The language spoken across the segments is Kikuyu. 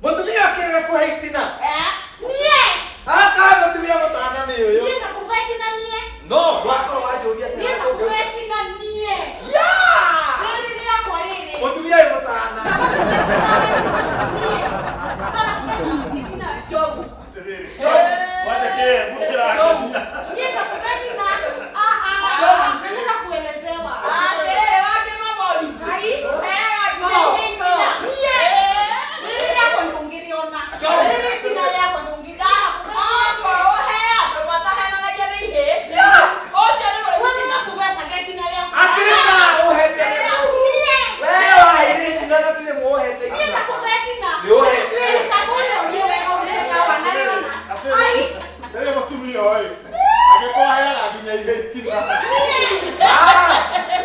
Mũtumia akĩrega kũhe itina. Eh, niĩ. Akahe mũtumia mũtana nĩ ũyũ. Niĩ ngakũhe itina niĩ. No, ndwakorwo wanjũria atĩa. Niĩ ngakũhe itina niĩ. Yeah! Rĩrĩ rĩakwa rĩrĩ. Mũtumia wĩ mũtana. Niĩ. Hapana kũhe itina. Njogu. Atĩrĩrĩ. Njogu. Kwanja kĩembu kĩrakenia. Niĩ ngakũhe itina. Ah, ah. Nataka kuelezewa. Atĩrĩrĩ wake mabori. Hai. Ũheaga nginya itina. Niĩ. Rĩrĩ rĩakwa ndũngĩrĩona. Njogu. Rĩrĩ itina rĩakwa ndũngĩrĩona. Okorwo he andũ matahenanagia nĩ ihĩĩ. Ũcio nĩ Wewe mũrĩmi. nĩngakũbecaga itina rĩakwa. Akĩrĩ na ũhete. Niĩ. Wee waheire itina na tirĩ mũhete Niĩ itina. ngakũhe itina. Nĩ ũhete. Rĩrĩ takũrĩorie wega ũrĩrega wanarĩona. Ai. Atĩrĩrĩ mũtumia ũyũ. Angĩkorwo aheaga nginya ihĩĩ itina. Ah!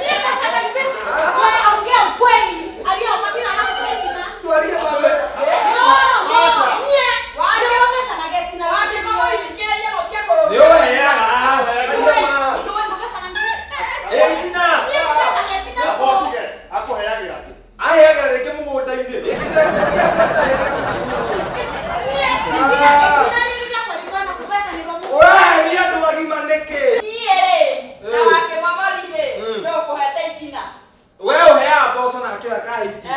Niĩ mbecaga mbeca. Wewe ongea ukweli. Aria matina anakũhe itina. Twarie mambe. No, no, niĩ. Nĩwe ũmbecaga itina. Wake mabori thikĩrĩria gũtia kũrũmĩrĩra. Nĩ ũheaga. Niwe, Aria ma. niwe ngũbecaga niĩ. Ĩ itina. Niĩ ngũbecaga itina. Abotige akũheagĩra kĩ? Aheagĩra rĩngĩ mũgũnda-inĩ. Niĩ, itina, itina rĩrĩ rĩakwa rĩbana kũbeca nĩrĩo mũgũnda. Ũraheria andũ agima nĩkĩ? Niĩ rĩ, na wake mabori rĩ, Mm. nĩ ũkũhete itina. We ũheaga mboco nake akahe itina.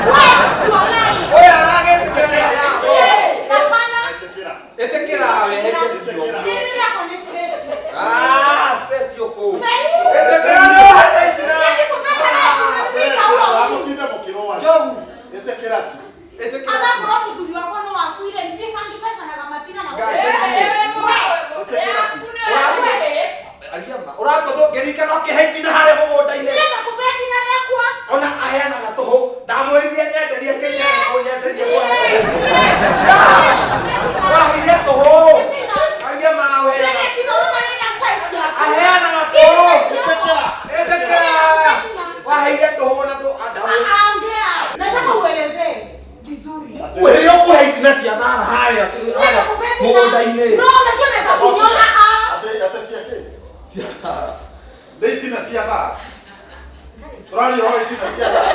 Wewe, walai. Ũyũ aragĩtĩkĩra nĩ aheaga mboco. Hapana. Ĩtĩkĩra. Ĩtĩkĩra weherie cio. Rĩrĩ rĩakwa nĩ special. Ah, special kũu. Special. Ĩtĩkĩra nĩ ũhete itina. Niĩ ndikũbecaga itina nĩ gwĩka ũũ. Wagũtinda mũkĩrũa. Njogu. Ĩtĩkĩra tu. Ĩtĩkĩra. Anakorwo mũthuri wakwa no akuire niĩ cangĩbecanaga matina na Ngai. Yaku nĩ ũrĩa Aria ma. Ũratua ndũngĩririkana ũkĩhe itina harĩa mũgũnda-inĩ. Niĩ ngakũbe itina rĩakwa. Ona aheanaga tũhũ. Ndamwĩrire nyenderie kĩnya kũnyenderia. Waheire tũhũ. Itina. Aria ma Rĩrĩ ũheanaga. itina ũrona rĩrĩa size yaku. Aheanaga tũhũ. Ĩtĩkĩra. Ĩtĩkĩra. Waheire tũhũ na tũ andaũ. Ah, ongea. Nataka uelezee vizuri. Ũhĩrĩ ũkũhe itina cia thara harĩa Niĩ ngakũbe itina. mũgũnda-inĩ. No, unajua naweza kunyona. Ah, Atĩ atĩ cia kĩ? Nĩ itina cia thaa. Tũraria ũhoro wa itina cia thaa.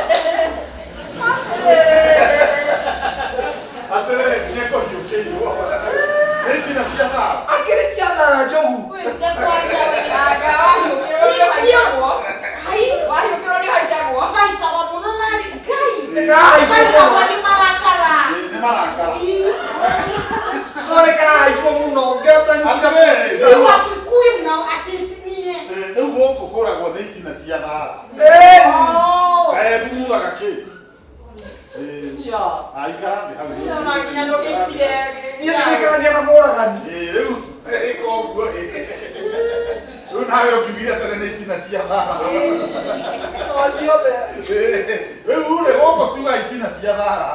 Atĩrĩrĩ, nĩekũhiũkĩirwo. Nĩ itina cia thaa. Akĩrĩ cia thara njogu. wewe ndakwaria wewe. Anga wahiũkĩrwo nĩ ũhaicagwo. Hai. Wahiũkĩrwo nĩ ũhaicagwo. Baicagwo mũno na Ngai. Nĩkarahaicwo Baicagwo mũno. nĩ marakara. Nĩ marakara. No nĩkarahaicwo mũno. Ngĩhota nyitire. Atĩrĩrĩ, Rĩu Wakikuyu mnao ati niĩ. rĩu gũkũ kũragwo nĩ itina cia thara. Ĩni. Oh. Kaembu mugaga kĩ? Ĩĩ. Ya. Aikara thĩ hau. Na nginya ndũgĩitire. Niĩ ndĩrĩkarania na mũragani. Ĩĩ, rĩu ĩka ũguo ĩ. Rĩu nawe ũngiugire tene nĩ itina cia thara. No ciothe. Ĩĩ, rĩu rĩ gũkũ tuga itina cia thara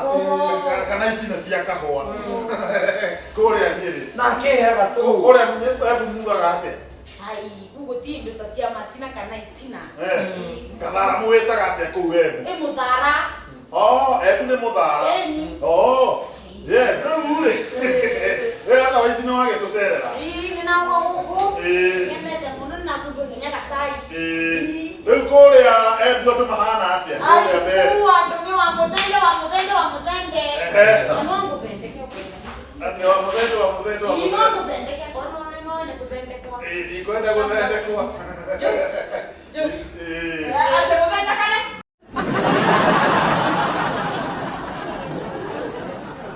kana itina cia kahũa kũrĩa Nyĩrĩ. Na akĩheaga tũhũ. Kũrĩa Embu mugaga atĩa? Hai, gũgũthiĩ indo ta cia matina kana itina. Eh, Kathara mũwĩtaga atĩa kũu Embu? Ĩ mũthara. Oh, Embu nĩ mũthara. Ĩni. Oh, yes, rĩu rĩ. Rĩu hata ici nĩ wagĩtũcerera. Ĩ nĩ nauma gũkũ. Ĩĩ. Ngenete mũno na kũndũ nginya gacai. Ĩĩ. Rĩu kũrĩa Embu andũ mahana atĩa? Ai, Kũrĩa mbere. kuu andũ nĩ wa mũthende wa mũthende wa mũthende. Ehe. Na no ngũthendeke ũkwenda. Atĩ wa mũthende wa mũthende wa Ĩ no mũthende. ngũthendeke akorwo no no nĩ gũthendekwo. Ĩĩ, ndikwenda gũthendekwo. Jokes. Jokes. Ĩĩ. Atĩ mũthenya kana